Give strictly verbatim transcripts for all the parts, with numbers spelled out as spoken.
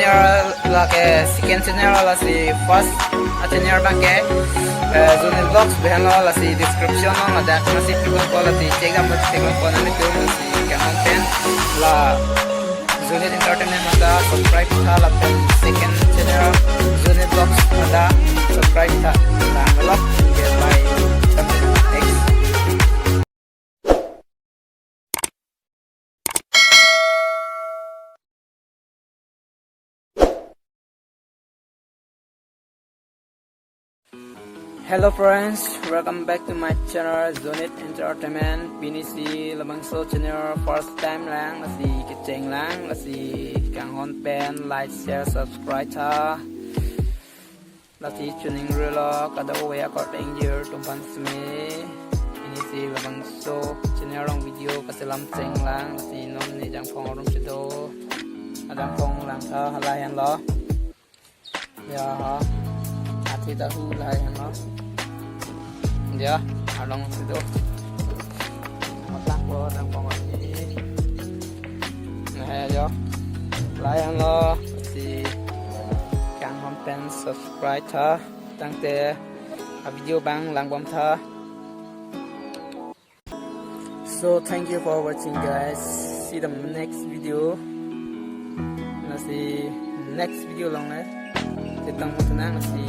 Channel lake second channel, lasi first a channel abangke, eh, Zone Eight Vlogs pu henlo, lasi description along ladak nangsi pidunpo, lasi check dam check dam po nangtum, lasi kanghon pen la Zone Eight Entertainment mata subscribe tha, lapen second channel Zone Eight Vlogs mata subscribe tha. Langlo, okay, bye. Next. Hello friends, welcome back to my channel Zone Eight Entertainment. Pinisi labangso channel first time lang, lasi kecheng lang, lasi kanghon pen like, share, subscribe tha. Lasi choningri lo kadokave akorte ingjir atum aphan seme. Pinisi labangso channel along video kaselam cheng lang, lasi non ne Jangphong arum si do. Ajangphong lang tha, halahei henlo. Ya, ha. Athi ta hu lahei henlo. Ya, along si do. Matang ko Jangphong ini. Nah, ya, jo. Lahei henlo, lasi kanghon pen subscribe tha. Tangte a video abang langbom tha. So thank you for watching, guys. See the next video. Lasi next video along le chetong mo tha nang, lasi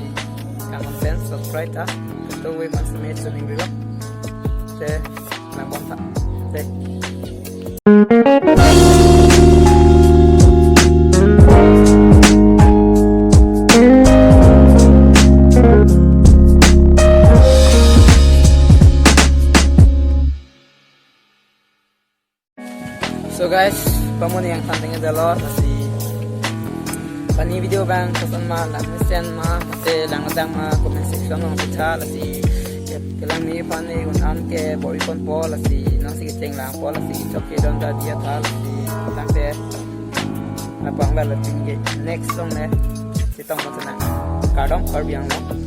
kanghon pen subscribe tha. Kadokave aphan seme choningri lo. Te langbom tha. Te. So guys, pamoni yang penting ada lo, lasi pani video abang koson ma, lang mesen ma, mate langdang ma, comment section along pitha, lasi ke-, kelang ni pani un an ke bor-iponpo, lasi nangsi kecheng langpo, lasi chok ke don ta dia tha, lasi tangte lapang la latin ke next along le chetong mo tha nang. Kardom, Karbi Anglong.